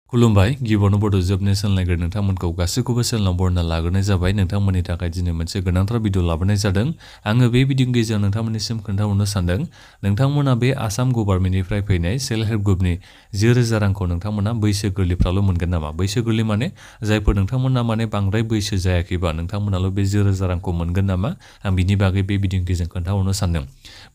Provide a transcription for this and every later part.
खुलुमबाय गिबियावनो बड' जोबनाय सोलोंनायग्रो नोंथांमोनखौ गासैखौबो सोलोंना बरना लाग्रोनाय जाबाय नोंथांमोननि थाखाय दिनै मोनसे गोनांथार भिडिअ लाबोनाय जादों आङो बे भिडिअनि गेजेरजों नोंथांमोननिसिम खोन्थाहरनो सानदों नोंथांमोना बे आसाम गभर्नमेन्टनिफ्राय फैनाय सेल्फ हेल्प ग्रुपनि 10,000 रांखौ नोंथांमोना बैसो गोरलैफ्राल' मोनगोन नामा बैसो गोरलै माने जायफोर नोंथांमोना माने बांद्राय बैसो जायाखैबा नोंथांमोनाल' बे 10,000 रांखौ मोनगोन नामा आं बिनि बागै बे भिडिअनि गेजेरजों खोन्थाहरनो सानदों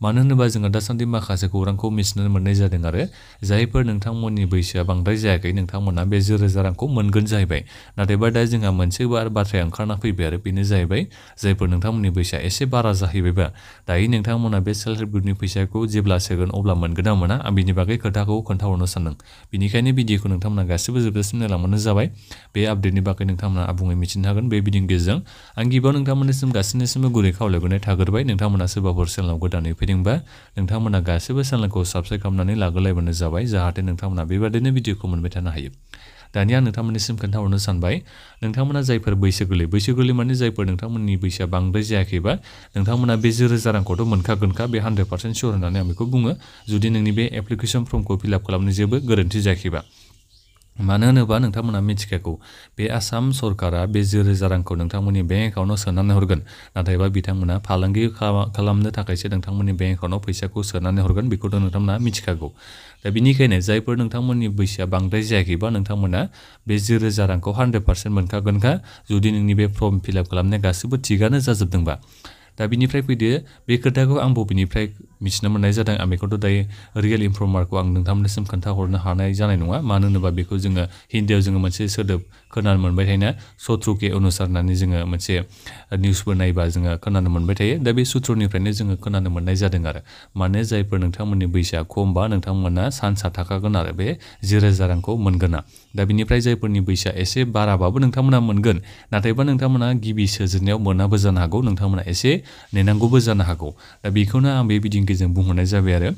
मानो होनोबा जोङो दासान्दि माखासे खौरांखौ मिथिनो मोननाय जादों आरो जायफोर नोंथांमोननि बैसोआ बांद्राय जायाखै नोंथांमोना बे 10,000 रांखौ मोनगोन जाहैबाय नाथायबा दा जोंहा मोनसे बाथ्राया ओंखारना फैबाय आरो बेनो जाहैबाय जायफोर नोंथांमोननि बैसोआ एसे बारा जाहैबायबा दायो नोंथांमोना बे सेल्फ हेल्प ग्रुपनि फैसाखौ जेब्ला सोगोन अब्ला मोनगोन ना मोना आं बिनि बागै खोथाखौ खोन्थाहरनो सानदों बेनिखायनो भिडिअखौ नोंथांमोना गासिबो जोबजासिम नायलांबानो जाबाय बे आपडेटनि बागै नोंथांमोना आबुङै मिथिनो हागोन बे भिडिअनि गेजेरजों आं गिबियाव नोंथांमोननिसिम गासैनिसिमबो गुरै खावलायहरनाय थाग्रोबाय नोंथांमोना सोरबाफोर चेनेलाव गोदानै फैदोंबा नोंथांमोना गासिबो चेनेलखौ साबस्क्राइब खालामनानै लाग्रोलायबानो जाबाय जाहाथे नोंथांमोना बेबादिनो भिडिअखौ मोनबाय थानो हायो दानिया नोंथांमोननिसिम खोन्थाहरनो सानबाय नोंथांमोना जायफोर बैसो गोरलै माने जायफोर नोंथांमोननि बैसोआ बांद्राय जायाखैबा नोंथांमोना बे 10,000 रांखौथ' मोनखागोनखा बे 100% सियर होननानै आं बेखौ बुङो जुदि नोंनि बे एप्लिकेसन फर्मखौ फिलआप खालामनो जेबो गोरोन्थि जायाखैबा मानो होनोबा नोंथांमोना मिथिखागौ बे आसाम सरकारा बे 10,000 रांखौ नोंथांमोननि बेंक एकाउन्टआव सोनानै हरगोन नाथायबा बिथांमोना फालांगि खालामनो थाखायसो नोंथांमोननि बेंक एकाउन्टआव फैसाखौ सोनानै हरगोन बेखौथ' नोंथांमोना मिथिखागौ दा बिनिखायनो जायफोर नोंथांमोननि बैसोआ बांद्राय जायाखैबा नोंथांमोना बे 10,000 रांखौ 100% मोनखागोनखा जुदि नोंनि बे फर्म फिलआप खालामनाया गासिबो थिगानो जाजोबदोंबा दा बिनिफ्राय फैदो बे खोथाखौ आं बबेनिफ्राय मिथिनो मोननाय जादों आं बेखौथ' दायो रियेल इनफर्मारखौ आं नोंथांमोननिसिम खोन्थाहरनो हानाय जानाय नङा मानो होनोबा बेखौ जोङो हिन्दीआव जोङो मोनसे सोदोब खोनानो मोनबाय थायोना सत्रु के अनुसार होननानै जोङो मोनसे निउसफोर नायबा जोङो खोनानो मोनबाय थायो दा बे सुत्रनिफ्रायनो जोङो खोनानो मोननाय जादों आरो माने जायफोर नोंथांमोननि बैसोआ खमबा नोंथांमोना चान्सआ थाखागोन आरो बे 10,000 रांखौ मोनगोना दा बिनिफ्राय जायफोरनि बैसोआ एसे बाराबाबो नोंथांमोना मोनगोन नाथायबा नोंथांमोना गिबि सोजेननायाव मोनाबो जानो हागौ नोंथांमोना एसे नेनांगौबो जानो हागौ दा बेखौनो आं बे भिडिअनि गेजेरजों बुंहरनाय जाबाय आरो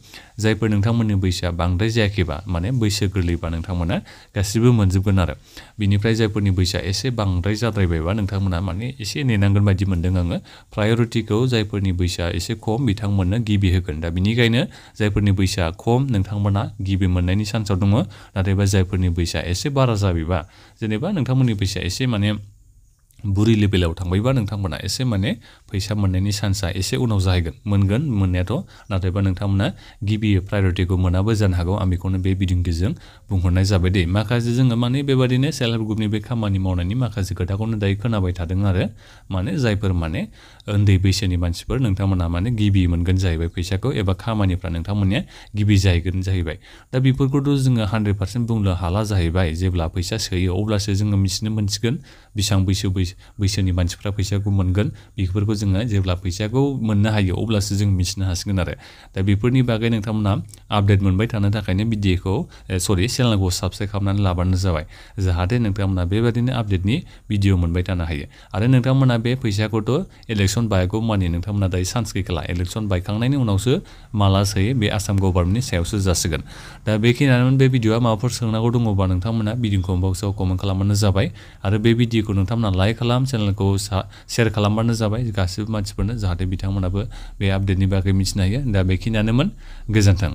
जायफोर नोंथांमोननि बैसोआ बांद्राय जायाखैबा माने बैसो गोरलैबा नोंथांमोना गासिबो मोनजोबगोन आरो बिनिफ्राय जायफोरनि बैसोआ एसे बांद्राय जाद्रायबायबा नोंथांमोना माने एसे नेनांगोन बायदि मोनदों आङो प्रायरिटिखौ जायफोरनि बैसोआ एसे खम बिथांमोननो गिबि होगोन दा बिनिखायनो जायफोरनि बैसोआ खम नोंथांमोना गिबि मोननायनि चान्सआव दङ नाथायबा जायफोरनि बैसोआ एसे बारा जाबायबा जेनेबा नोंथांमोननि बैसोआ एसे माने बुरि लेभेलाव थांबायबा नोंथांमोना एसे माने फैसा मोननायनि चान्सआ एसे उनाव जाहैगोन मोनगोन मोननायाथ' नाथायबा नोंथांमोना गिबि प्रायरिटिखौ मोनाबो जानो हागौ आं बेखौनो बे भिडिअनि गेजेरजों बुंहरनाय जाबाय दे माखासे जोङो माने बेबादिनो सेल्फ हेल्प ग्रुपनि बे खामानि मावनायनि माखासे खोथाखौनो दायो खोनाबाय थादों आरो माने जायफोर माने उन्दै बैसोनि मानसिफोर नोंथांमोना माने गिबि मोनगोन जाहैबाय फैसाखौ एबा खामानिफ्रा नोंथांमोननिया गिबि जाहैगोन जाहैबाय दा बेफोरखौथ' जोङो 100% बुंनो हाला जाहैबाय जेब्ला फैसा सोयो अब्लासो जोङो मिथिनो मोनसिगोन बेसेबां बैसोनि मानसिफ्रा फैसाखौ मोनगोन बेफोरखौ जोङो जेब्ला फैसाखौ मोननो हायो अब्लासो जों मिथिनो हासिगोन आरो दा बेफोरनि बागै नोंथांमोना आपडेट मोनबाय थानो थाखायनो भिडिअखौ चेनेलखौ साबस्क्राइब खालामनानै लाबानो जाबाय जाहाथे नोंथांमोना बेबादिनो आपडेटनि भिडिअ मोनबाय थानो हायो आरो नोंथांमोना बे फैसाखौथ' इलेक्सन बायगौ मानि नोंथांमोना दायो चान्स गैखाला इलेक्सन बायखांनायनि उनावसो माला सोयो बे आसाम गभर्नमेन्टनि सायावसो जासिगोन दा बेखिनियानो बे भिडिअआ माबाफोर सोंनांगौ दङबा नोंथांमोना भिडिअखौ बक्सआव कमेन्ट खालामबानो जाबाय आरो बे भिडिअखौ नोंथांमोना लाइक खालाम चेनेलखौ शेयार खालामबानो जाबाय गासिबो मानसिफोरनो जाहाथे बिथांमोनाबो बे आपडेटनि बागै मिथिनो हायो दा बेखिनियानोमोन गोजोन्थों